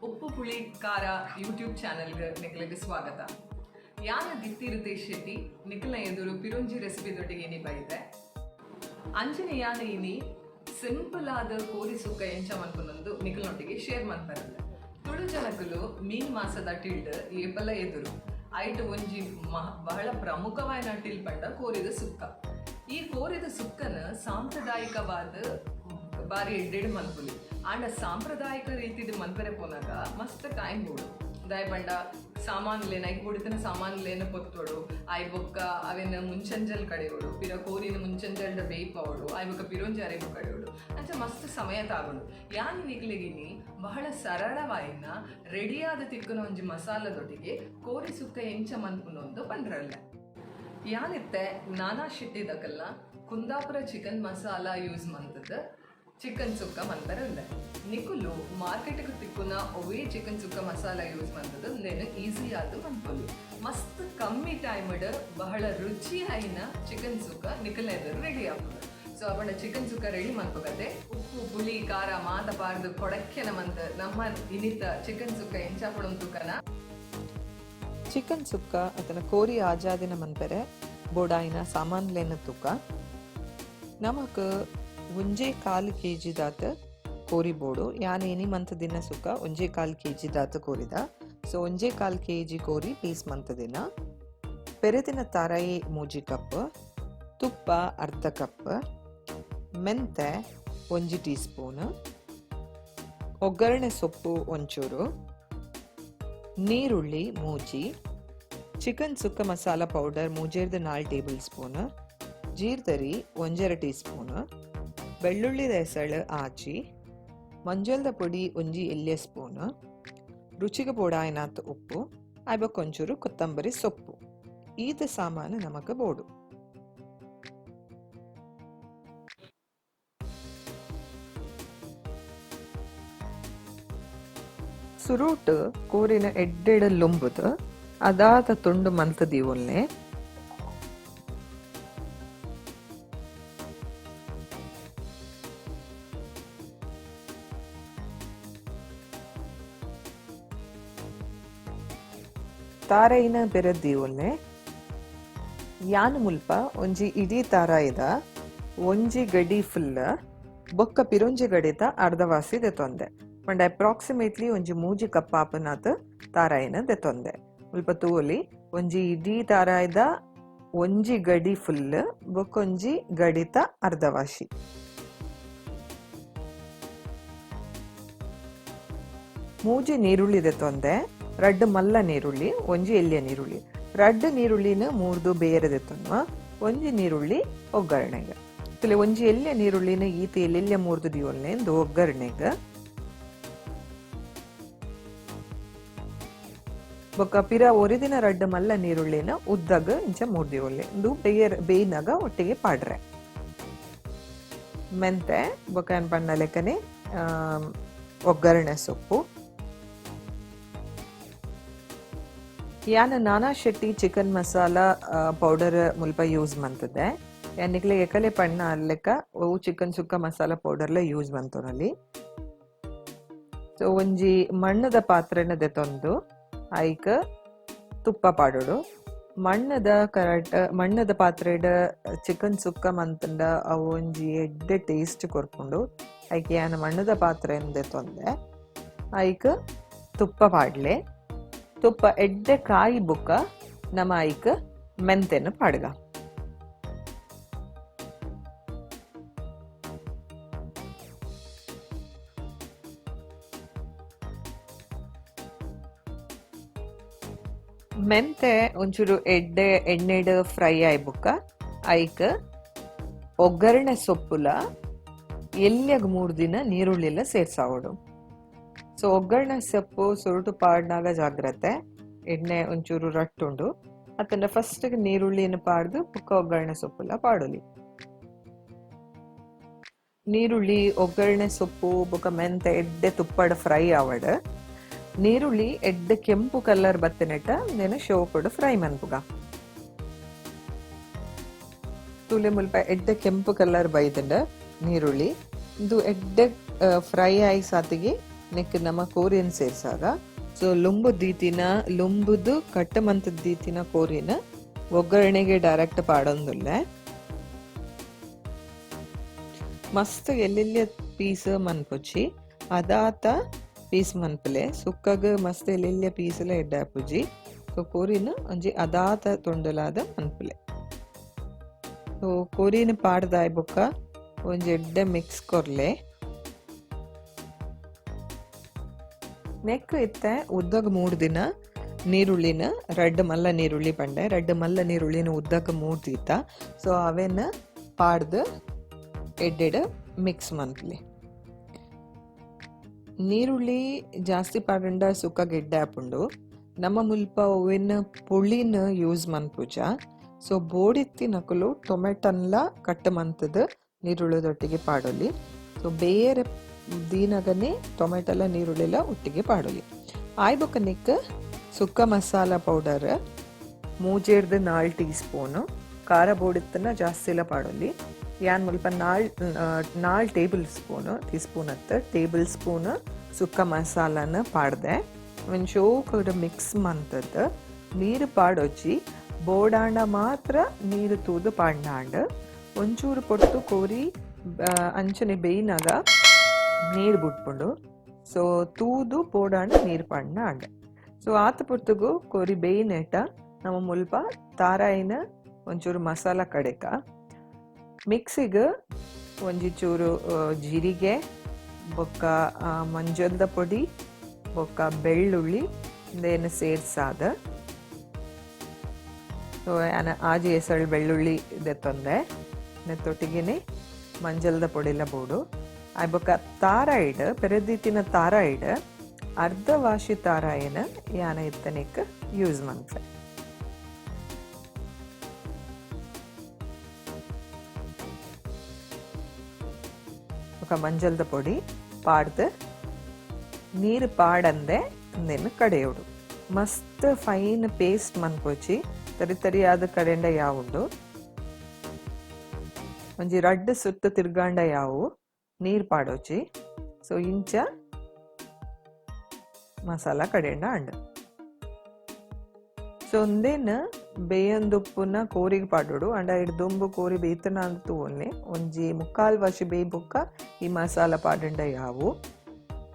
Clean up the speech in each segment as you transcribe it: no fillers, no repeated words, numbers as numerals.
ಉಪ್ಪು ಪುಳಿ ಖಾರ ಯೂಟ್ಯೂಬ್ ಚಾನೆಲ್ಗೆ ನಿಕ್ಲೆಗ್ ಸ್ವಾಗತ. ಯಾನ ದಿತ್ತಿ ರಿತೇಶ್ ಶೆಟ್ಟಿ ನಿಕ್ಲ್ನ ಎದುರು ಪಿರೊಂಜಿ ರೆಸಿಪಿ ದೊಟ್ಟಿಗೆ ಇನಿ ಬೈದೆ. ಅಂಚನೆ ಯಾನ ಇನಿ ಸಿಂಪಲ್ ಆದ ಕೋರಿ ಸುಕ್ಕ ಎಂಚ ಮನ್ಪುನೊಂದು ನಿಕ್ಲ್ನೊಟ್ಟಿಗೆ ಶೇರ್ ಮನ್ಪರಲ್ಲ. ತುಳು ಜನಕುಲು ಮೀನ್ ಮಾಸದ ಟಿಲ್ಡ್ ಏಪಲ ಎದುರು ಐಟ್ ಒಂಜಿ ಬಹಳ ಪ್ರಮುಖವಾಯಿನ ಟಿಲ್ ಪಂಡ ಕೋರಿದ ಸುಕ್ಕ. ಈ ಕೋರಿದ ಸುಕ್ಕನ ಸಾಂಪ್ರದಾಯಿಕವಾದ ಬಾರಿ ಎಡ್ಡೆಡ್ ಮನ್ಪುಲಿ. ಆಂಡ ಸಾಂಪ್ರದಾಯಿಕ ರೀತಿಡ್ ಮನ್ಪರೆ ಪೋನಗ ಮಸ್ತ್ ಟೈಮ್ ಬೋಡು. ದಾಯೆ ಪಂಡ ಸಾಮಾನ್ಲೆನ್ ಐಕ್ ಬೋಡಿತ್ತಿನ ಸಾಮಾನ್ಲೆನ್ ಪೊತ್ತೊಡು, ಆಯ್ ಬೊಕ್ಕ ಅವೆನ್ ಮುಂಚಂಜಲ್ ಕಡೆಯೊಡು, ಪಿರ ಕೋರಿನ್ ಮುಂಚಂಜಲ್ಡ್ ಬೇಯ್ಪಾವೊಡು, ಆಯ್ ಬೊಕ್ಕ ಪಿರೊಂಜಿ ಅರೆಬು ಕಡೆಯೊಡು, ಅಂಚ ಮಸ್ತ್ ಸಮಯ ತಾಗುಂಡು. ಯಾನ್ ನಿಕ್ಲೆಗ್ ಇನಿ ಬಹಳ ಸರಳವಾಯಿನ ರೆಡಿಯಾದ್ ತಿಕ್ಕುನ ಒಂಜಿ ಮಸಾಲದೊಟ್ಟಿಗೆ ಕೋರಿ ಸುಕ್ಕ ಎಂಚ ಮನ್ಪುನೊಂದು ಪಂಡ್ರಲ್ಲೆ. ಯಾನಿತ್ತೆ ನಾನಾ ಶೆಟ್ಟಿದಕಲ್ನ ಕುಂದಾಪುರ ಚಿಕನ್ ಮಸಾಲ ಯೂಸ್ ಮಂತದ್ ಚಿಕನ್ ಸುಕ್ಕ ಮನ್ಪರೆ ಉಲ್ಲೆ. ನಿಕುಲು ಮಾರ್ಕೆಟ್ಗ್ ತಿಕ್ಕುನ ಒವ್ವೇ ಚಿಕನ್ ಸುಕ್ಕ ಮಸಾಲ ಯೂಸ್ ಮಂತದ್ ಉಂದೆನ್ ಈಸಿ ಆದ್ ಮನ್ಪೊಲಿ. ಮಸ್ತ್ ಕಮ್ಮಿ ಟೈಮ್ಡ್ ಬಹಳ ರುಚಿ ಆಯಿನ ಚಿಕನ್ ಸುಕ್ಕ ನಿಕಲ್ನ ಎದುರು ರೆಡಿ ಆಪುಂಡು. ಸೊ ಅಪಂಡ ಚಿಕನ್ ಸುಕ್ಕ ರೆಡಿ ಮನ್ಪುಗತೆ ಉಪ್ಪು ಪುಳಿ ಖಾರ ಮಾತ ಪಾಡ್ದ್ ಕೊಡಕ್ಕೆನ ಮಂತ್ ನಮ್ಮ ಇನಿತ ಚಿಕನ್ ಸುಕ್ಕ ಎಂಚ ಆಪುಂಡು ತೂಕನ. ಚಿಕನ್ ಸುಕ್ಕ ಅತನ ಕೋರಿ ಆಜಾದಿನ ಮನ್ಪೆರೆ ಬೋಡಾಯಿನ ಸಾಮಾನ್ಲೆನ್ ತೂಕ. ನಮಕ್ ಒಂಜೇ ಕಾಲ್ ಕೆಜಿ ದಾತ್ ಕೋರಿ ಬೋಡು. ಯಾನ್ ಇನಿ ಮಂತ್ ದಿನ ಸುಕ್ಕ ಒಂಜೇ ಕಾಲ್ ಕೆಜಿ ದಾತ್ ಕೋರಿದ. ಸೊ ಒಂಜೇ ಕಾಲ್ ಕೆಜಿ ಕೋರಿ ಪೀಸ್ ಮಂತ್ ದಿನ. ಪೆರೆದಿನ ತಾರಾಯಿ 3 ಕಪ್, ತುಪ್ಪ ಅರ್ಧ ಕಪ್, ಮೆಂತೆ 1 ಟೀ ಸ್ಪೂನ್, ಒಗ್ಗರಣೆ ಸೊಪ್ಪು ಒಂಚೂರು, ನೀರುಳ್ಳಿ 3, ಚಿಕನ್ ಸುಕ್ಕ ಮಸಾಲ ಪೌಡರ್ ಮೂಜೇರ್ದ 4 ಟೇಬಲ್ ಸ್ಪೂನ್, ಜೀರ್ದರಿ 1.5 ಟೀ ಸ್ಪೂನ್, ಬೆಳ್ಳುಳ್ಳಿ ಎಸಳು ಆಚಿ, ಮಂಜಲ್ದ ಪೊಡಿ 1 ಎಲ್ಯ ಸ್ಪೂನ್, ರುಚಿಗೆ ಬೋಡಾಯಿನಾತ್ ಉಪ್ಪು, ಆಯ್ಬೊಕ್ಕ ಒಂಚೂರು ಕೊತ್ತಂಬರಿ ಸೊಪ್ಪು. ಈತ ಸಾಮಾನು ನಮಕ್ ಬೋಡು. ಸುರುಟ್ ಕೋರಿನ ಎಡ್ಡೆಡ್ ಲೊಂಬುದು ಅದಾದ ತುಂಡು ಮಂತ್ ದೀವೊಲ್ನೆ. ತಾರೈನ ಬೆರದ್ ದೀವೊಲ್ನೆ. ಯಾನ್ ಮುಲ್ಪ ಒಂಜಿ ಇಡೀ ತಾರಾಯಿದ ಒಂಜಿ ಗಡಿ ಫುಲ್ ಬೊಕ್ಕ ಪಿರೊಂಜಿ ಗಡಿತ ಅರ್ಧವಾಸಿ ದೆತೊಂದೆ. ಪಂಡ ಅಪ್ರಾಕ್ಸಿಮೇಟ್ಲಿ ಒಂಜಿ 3 ಕಪ್ ಆಪುನಾತ್ ತಾರಾಯಿನ ದೆತೊಂದೆ. ಮುಲ್ಪ ತೂವೊಲಿ ಒಂಜಿ ಇಡೀ ತಾರಾಯಿದ ಒಂಜಿ ಗಡಿ ಫುಲ್ ಬೊಕ್ಕೊಂಜಿ ಗಡಿತ ಅರ್ಧವಾಸಿ. 3 ನೀರುಳ್ಳಿ ದೆತೊಂದೆ. ರಡ್ಡ್ ಮಲ್ಲ ನೀರುಳ್ಳಿ, ಒಂಜಿ ಎಲ್ಯ ನೀರುಳ್ಳಿ. ರಡ್ಡ್ ನೀರುಳ್ಳಿನ ಮೂರ್ದು ಬೇರೆ ದೆತೊನ್ವ, ಒಂಜಿ ನೀರುಳ್ಳಿ ಒಗ್ಗರಣೆಗೆ. ತುಲೆ ಒಂಜಿ ಎಲ್ಯ ನೀರುಳ್ಳಿನ ಈತ ಎಲ್ಲೆಲ್ಯ ಮೂರ್ದು ದೀವೊಲ್ನೆ ಇಂದು ಒಗ್ಗರಣೆಗೆ. ಬೊಕ್ಕ ಪಿರ ಒರಿದಿನ ರಡ್ಡ್ ಮಲ್ಲ ನೀರುಳ್ಳಿನ ಉದ್ದಗ ಇಂಚ ಮೂರ್ದಿವೊಲ್ಲೆ ಇಂದು ಬೇಯರ್ ಬೇಯ್ನಾಗ ಒಟ್ಟಿಗೆ ಪಾಡ್ರೆ. ಮೆಂತೆ ಬೊಕ್ಕ ಏನ್ ಪಂಡ ಲೆಕ್ಕನೆ ಒಗ್ಗರಣೆ ಸೊಪ್ಪು. ಯಾನ್ ನಾನಾ ಶೆಟ್ಟಿ ಚಿಕನ್ ಮಸಾಲ ಪೌಡರ್ ಮುಲ್ಪ ಯೂಸ್ ಮಂತದೆ. ಯಾನ್ ನಿಕ್ಲೆ ಎಕಲೆ ಪಣ್ಣ ಲೆಕ್ಕ ಅವು ಚಿಕನ್ ಸುಕ್ಕ ಮಸಾಲ ಪೌಡರ್ಲ ಯೂಸ್ ಮಂತೊನಲ್ಲಿ. ಸೊ ಒಂಜಿ ಮಣ್ಣದ ಪಾತ್ರೆನ ದೆತೊಂದು ಐಕ್ ತುಪ್ಪ ಪಾಡೊಡು. ಮಣ್ಣದ ಕರೆಕ್ಟ್ ಮಣ್ಣದ ಪಾತ್ರೆಡ್ ಚಿಕನ್ ಸುಕ್ಕ ಮಂತಂಡ ಅವು ಒಂಜಿ ಎಡ್ಡೆ ಟೇಸ್ಟ್ ಕೊರ್ಪುಂಡು. ಐಕ್ ಯಾನ್ ಮಣ್ಣದ ಪಾತ್ರೆನ್ ದೆತೊಂದೆ. ಐಕ್ ತುಪ್ಪ ಪಾಡ್ಲೆ. ತುಪ್ಪ ಎಡ್ಡೆ ಕಾಯಿ ಬೊಕ್ಕ ನಮ ಐಕ್ ಮೆಂತೆನ್ ಪಾಡ್ಗ. ಮೆಂತೆ ಒಂಚೂರು ಎಡ್ಡೆ ಎಣ್ಣೆಡ್ ಫ್ರೈ ಆಯ್ ಬೊಕ್ಕ ಐಕ್ ಒಗ್ಗರಣೆ ಸೊಪ್ಪುಲ ಎಲ್ಯಗ್ 3 ದಿನ ನೀರುಳ್ಳಿಲ ಸೇರ್ಸಾವೊಡು. ಸೊ ಒಗ್ಗರಣೆ ಸೊಪ್ಪು ಸುರುಟು ಪಾಡ್ನಾಗ ಜಾಗ್ರತೆ, ಎಣ್ಣೆ ಒಂಚೂರು ರಟ್ಟುಂಡು. ಅತ್ತಂಡ ಫಸ್ಟ್ ನೀರುಳ್ಳಿನ ಪಾಡ್ದು ಬೊಕ್ಕ ಒಗ್ಗರಣೆ ಸೊಪ್ಪುಲ ಪಾಡೊಲಿ. ನೀರುಳ್ಳಿ ಒಗ್ಗರಣೆ ಸೊಪ್ಪು ಬೊಕ್ಕ ಮೆಂತೆ ಎಡ್ಡೆ ತುಪ್ಪಡ್ ಫ್ರೈ ಆವಡ್. ನೀರುಳ್ಳಿ ಎಡ್ಡೆ ಕೆಂಪು ಕಲರ್ ಬತ್ತಿನೆಟ್ಟ ನೆನ ಶೋಕುಡು ಫ್ರೈ ಮನ್ಪುಗ. ತೂಲೆ ಮುಲ್ಪ ಎಡ್ಡೆ ಕೆಂಪು ಕಲರ್ ಬೈದಂಡ ನೀರುಳ್ಳಿ ಇಂದು ಎಡ್ಡೆ ಫ್ರೈ ಆಯಿ ಸಾತಿಗೆ ನೆಕ್ ನಮ್ಮ ಕೋರಿನ್ ಸೇರ್ಸಾಗ. ಸೊ ಲುಂಬು ದೀತಿನ ಲುಂಬುದು ಕಟ್ಟ ಮಂತದ ದೀತಿನ ಕೋರಿನ ಒಗ್ಗರಣೆಗೆ ಡೈರೆಕ್ಟ್ ಪಾಡೊಂದುಲ್ಲೆ. ಮಸ್ತ್ ಎಲ್ಲೆಲ್ಲ ಪೀಸ್ ಮನ್ಪುಜಿ ಅದಾತ ಪೀಸ್ ಮನ್ಪಲೆ ಸುಕ್ಕಗ ಮಸ್ತ್ ಎಲ್ಲೆಲ್ಲ ಪೀಸ್ ಎಲ್ಲ ಎಡ್ಡಾಪುಜಿ. ಸೊ ಕೋರಿನ ಒಂಜಿ ಅದಾತ ತೊಂಡಲಾದ ಮನ್ಪುಲೆ. ಸೊ ಕೋರಿನ ಪಾಡ್ದಾಯ್ ಬೊಕ್ಕ ಒಂಜಿ ಎಡ್ಡೆ ಮಿಕ್ಸ್ ಕೊರ್ಲೆ. ನೆಕ್ ಇತ್ತೆ ಉದ್ದಗ 3 ದಿನ ನೀರುಳ್ಳಿನ ರಡ್ಡ್ ಮಲ್ಲ ನೀರುಳ್ಳಿ ಪಂಡೆ ರಡ್ಡ್ ಮಲ್ಲ ನೀರುಳ್ಳಿನ ಉದ್ದಗ 3 ದೀತ. ಸೊ ಅವೆನ್ ಪಾಡ್ದು ಎಡ್ಡೆಡ್ ಮಿಕ್ಸ್ ಮನ್ಪುಲೆ. ನೀರುಳ್ಳಿ ಜಾಸ್ತಿ ಪಾಡಂಡ ಸುಕ್ಕ ಗೆಡ್ಡೆ ಆಪುಂಡು. ನಮ್ಮ ಮುಲ್ಪ ಒವೆನ್ ಪುಳಿನ ಯೂಸ್ ಮನ್ಪುಜ. ಸೊ ಬೋಡಿತ್ತಿನಕುಲು ಟೊಮೆಟೊನ್ಲ ಕಟ್ ಮಂತದ ನೀರುಳ್ಳಿದೊಟ್ಟಿಗೆ ಪಾಡೊಲಿ. ಸೊ ಬೇರೆ ದೀನಗನೆ ಟೊಮೆಟೊಲ ನೀರುಳ್ಳಿಲ ಒಟ್ಟಿಗೆ ಪಾಡೊಲಿ. ಆಯ್ ಬೊಕ್ಕ ನಿಕ್ sukka masala powder 3 4 tea spoon ಖಾರ ಬೋಡಿತ್ತನ ಜಾಸ್ತಿಲ ಪಾಡೊಲಿ. ಯಾನ್ ಮುಲ್ಪ 4 ಟೇಬಲ್ ಸ್ಪೂನ್ ಟೀ ಸ್ಪೂನ್ ಅತ್ತ ಟೇಬಲ್ ಸ್ಪೂನ್ ಸುಕ್ಕ ಮಸಾಲನ ಪಾಡ್ದೆ. ಒಂಜಿ ಶೋಕಡ್ ಮಿಕ್ಸ್ ಮಂತದ್ ನೀರು ಪಾಡೊಚ್ಚಿ ಬೋಡಾಂಡ ಮಾತ್ರ ನೀರು ತೂದು ಪಾಡ್ನಾಂಡ್. ಒಂಚೂರು ಪೊಟ್ಟು ಕೋರಿ ಅಂಚನೆ ಬೇಯ್ನಾಗ ನೀರು ಬುಟ್ಪುಂಡು. ಸೊ ತೂದು ಬೋಡಾಂಡ ನೀರು ಪಾಡ್ನಾಂಡ್. ಸೊ ಆತ ಪೊರ್ತುಗು ಕೋರಿ ಬೇಯ್ನೇಟ ನಮ್ಮ ಮುಲ್ಪ ತಾರಾಯಿನ ಒಂಚೂರು ಮಸಾಲ ಕಡೆಕ ಮಿಕ್ಸಿಗೆ ಒಂಜಿ ಚೂರು ಜೀರಿಗೆ ಬೊಕ್ಕ ಮಂಜಲ್ದ ಪೊಡಿ ಬೊಕ್ಕ ಬೆಳ್ಳುಳ್ಳಿ ಇಂದೇನು ಸೇರ್ಸಾದ. ಸೊ ಆಜಿ ಎಸಳು ಬೆಳ್ಳುಳ್ಳಿ ದೆತ್ತೊಂದೆ ನೆತ್ತೊಟ್ಟಿಗೆನೆ ಮಂಜಲ್ದ ಪೊಡಿಲ ಬೋಡು. ಆಯ್ ಬೊಕ್ಕ ತಾರಾಯಿಡ್ ಪೆರದೀತಿನ ತಾರಾಯಿಡ್ ಅರ್ಧ ವಾಶಿ ತಾರಾಯಿನ ಯಾನ ಇತ್ತನೆಕ್ ಯೂಸ್ ಮನ್ಪೆ. ಬೊಕ್ಕ ಮಂಜಲ್ದ ಪೊಡಿ ಪಾಡ್ದು ನೀರು ಪಾಡಂದೆ ಇಂದೆನ್ ಕಡೆಯೋಡು. ಮಸ್ತ್ ಫೈನ್ ಪೇಸ್ಟ್ ಮನ್ಪೊಚಿ ತರಿ ತರಿಯಾದ ಕಡೆಂಡ ಯಾವುಂಡು. ಒಂಜಿ ರಡ್ಡ್ ಸುತ್ತ ತಿರ್ಗಾಂಡ ಯಾವು ನೀರು ಪಾಡೋಚಿ. ಸೊ ಇಂಚ ಮಸಾಲ ಕಡೆಂಡ ಅಂಡ್. ಸೊ ಒಂದೇನ ಬೇಯೊಂದುಪ್ಪುನ ಕೋರಿಗೆ ಪಾಡೋಡು. ಅಂಡ ಇಡ್ ದೊಂಬು ಕೋರಿ ಬೇಯ್ತನ ಅಂತ ತೂವೊನ್ಲೆ ಒಂಜಿ ಮುಕ್ಕಾಲ್ ವಾಶಿ ಬೇಯ್ ಬೊಕ್ಕ ಈ ಮಸಾಲ ಪಾಡಂಡ ಯಾವು.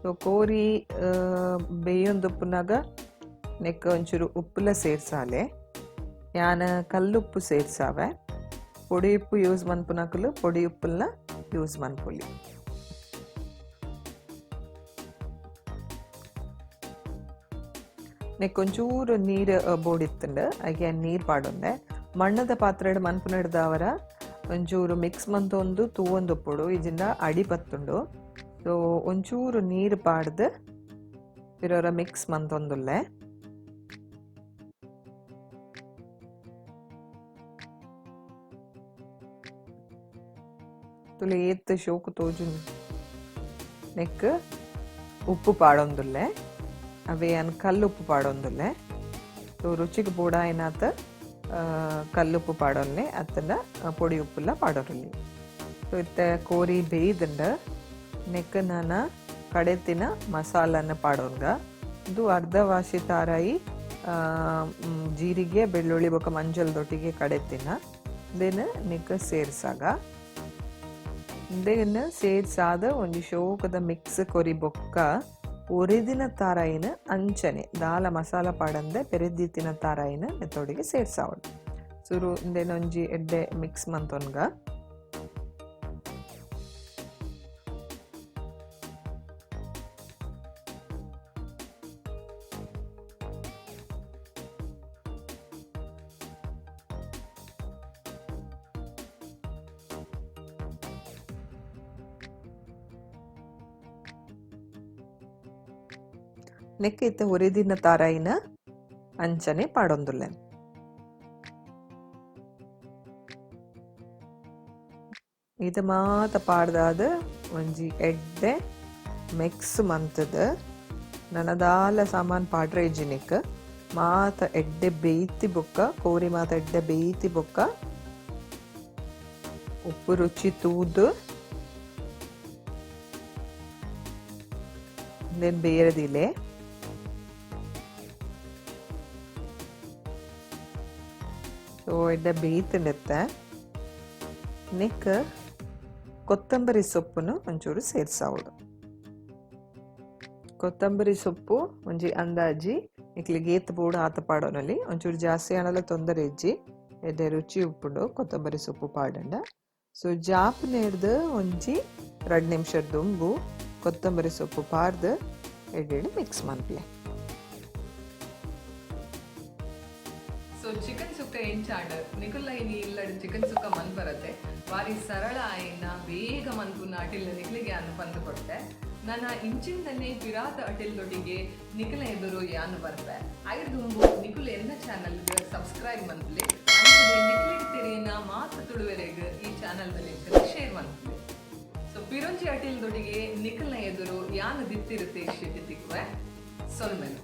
ಸೊ ಕೋರಿ ಬೇಯೊಂದುಪ್ಪುನಾಗ ನೆಕ್ ಒಂಚೂರು ಉಪ್ಪುಲ ಸೇರ್ಸಾಲೆ. ಯಾನ ಕಲ್ಲುಪ್ಪು ಸೇರ್ಸಾವೆ. ಪೊಡಿ ಉಪ್ಪು ಯೂಸ್ ಮನ್ಪುನಕುಲು ಪೊಡಿ ಉಪ್ಪುಲ್ನ ಯೂಸ್ ಮನ್ಪೊಲಿ. ನೆಕ್ ಒಂಚೂರು ನೀರು ಬೋಡಿತ್ತುಂಡು ಐಗೆ ನೀರು ಪಾಡೊಂದೆ. ಮಣ್ಣದ ಪಾತ್ರೆಡ್ ಮನ್ಪುನೆಡ್ದಾವರ ಒಂಚೂರು ಮಿಕ್ಸ್ ಮಂತೊಂದು ತೂವೊಂದು ಉಪ್ಪುಡು ಇಜಿಂದ ಅಡಿ ಪತ್ತುಂಡು. ಸೊ ಒಂಚೂರು ನೀರು ಪಾಡ್ದು ಪಿರೊರ ಮಿಕ್ಸ್ ಮಂತೊಂದುಲ್ಲೆ. ತುಲೆ ಏತ್ ಶೋಕು ತೋಜುಂಡು. ನೆಕ್ ಉಪ್ಪು ಪಾಡೊಂದುಲ್ಲೆ. ಅವೇ ಯಾನ್ ಕಲ್ಲುಪ್ಪು ಪಾಡೊಂದುಲ್ಲೆ. ಸೊ ರುಚಿಗೆ ಬೋಡಾಯಿನಾತ ಕಲ್ಲುಪ್ಪು ಪಾಡೊನ್ಲೆ ಅತ್ತಂಡ ಪೊಡಿ ಉಪ್ಪುಲ ಪಾಡೊರಲಿ. ಸೊ ಇತ್ತೆ ಕೋರಿ ಬೇಯ್ದುಂಡು. ನೆಕ್ ನಾನ ಕಡೆತಿನ ಮಸಾಲನ ಪಾಡೊನ್ಗ. ಇದು ಅರ್ಧ ವಾಶಿ ತಾರಾಯಿ ಜೀರಿಗೆ ಬೆಳ್ಳುಳ್ಳಿ ಬೊಕ್ಕ ಮಂಜಲ್ದೊಟ್ಟಿಗೆ ಕಡೆತಿನ then ನೆಕ್ ಸೇರ್ಸಾಗ. ಇಂದೆನ್ ಸೇರ್ಸಾದ ಒಂಜಿ ಶೋಕದ ಮಿಕ್ಸ್ ಕೊರಿ ಬೊಕ್ಕ ಒರಿದಿನ ತಾರಾಯಿನ ಅಂಚನೆ ದಾಲ ಮಸಾಲ ಪಾಡಂದೆ ಪೆರೆದಿತ್ತಿನ ತಾರಾಯಿನ ನೆತ್ತೊಡಿಗೆ ಸೇರ್ಸಾವೊಡು. ಸುರು ಇಂದೆನ್ ಒಂಜಿ ಎಡ್ಡೆ ಮಿಕ್ಸ್ ಮಂತೊನ್ಗ. ನೆಕ್ ಇತ್ತೆ ಒರಿದಿನ ತಾರಾಯಿನ ಅಂಚನೆ ಪಾಡೊಂದುಲ್ಲೆ. ಇದು ಮಾತ ಪಾಡ್ದಾದ ಒಂಜಿ ಎಡ್ಡೆ ಮಿಕ್ಸ್ ಮಂತದ ನನದಾಲ ಸಾಮಾನ್ ಪಾಡ್ರೆ ಇಜ್ಜಿನಿಕ್ ಮಾತ ಎಡ್ಡೆ ಬೇಯ್ತಿ ಬೊಕ್ಕ ಕೋರಿ ಮಾತ ಎಡ್ಡೆ ಬೇಯ್ತಿ ಬೊಕ್ಕ ಉಪ್ಪು ರುಚಿ ತೂದು Then ಬೇಯರದಿಲೆ. ಸೊ ಎಡ್ಡೆ ಬೇಯ್ತಂಡಿತ್ತೆ. ನೆಕ್ ಕೊತ್ತಂಬರಿ ಸೊಪ್ಪುನು ಒಂಚೂರು ಸೇರ್ಸಾವಡು. ಕೊತ್ತಂಬರಿ ಸೊಪ್ಪು ಒಂಜಿ ಅಂದಾಜಿ ನಿಕ್ಲಿಗೆ ಏತ್ ಬೋಡು ಆತ ಪಾಡೋನಲ್ಲಿ, ಒಂಚೂರು ಜಾಸ್ತಿ ಆಂಡಲ ತೊಂದರೆ ಇಜ್ಜಿ, ಎಡ್ಡೆ ರುಚಿ ಉಪ್ಪುಂಡು ಕೊತ್ತಂಬರಿ ಸೊಪ್ಪು ಪಾಡಂಡ. ಸೊ ಜಾಪ್ ನೇರ್ದು ಒಂಜಿ 2 ನಿಮಿಷ ದುಂಬು ಕೊತ್ತಂಬರಿ ಸೊಪ್ಪು ಪಾರ್ದು ಎಡ್ಡೆಡ್ ಮಿಕ್ಸ್ ಮನ್ಪುಲೆ. ಸೊ ಚಿಕನ್ ಸುಕ್ಕ ಎಂಚಾಂಡ್ ನಿಕುಲ್ಲ ಇನಿ ಇಲ್ಲಡ್ ಚಿಕನ್ ಸುಕ್ಕ ಮನ್ಪರತೆ ಬಾರಿ ಸರಳ ಆಯಿನ ಬೇಗ ಮನ್ಪುನ ಅಟಿಲ್ ನಿಕ್ಲಿಗೆ ಅನ್ನು ಪಂದು ಕೊಟ್ಟೆ. ನನ್ನ ಇಂಚಿಂದನೆ ಪಿರಾತ ಅಟಿಲ್ ದೊಟ್ಟಿಗೆ ನಿಕಲ ಎದುರು ಯಾನು ಬರ್ಪೆ. ಐರ್ದುಂಬು ನಿಕುಲ್ ಎನ್ನ ಚಾನಲ್ಗೆ ಸಬ್ಸ್ಕ್ರೈಬ್ ಮನ್ಪುಲೆ, ಅಂಚನೆ ನಿಕ್ಲಿಗ್ ತೆರಿಯನ ಮಾತ ತುಳುವೆರೆಗ್ ಈ ಚಾನಲ್ ಲಿಂಕ್ ಶೇರ್ ಮನ್ಪುಲೆ. ಸೊ ಪಿರೊಂಜಿ ಅಟಿಲ್ ದೊಟ್ಟಿಗೆ ನಿಕಲ್ನ ಎದುರು ಯಾನು ದಿತ್ತಿರುತ್ತೆ ಶೆಟ್ಟಿ ತಿಕ್ಕುವೆ. ಸೊಲ್ಮೆಲು.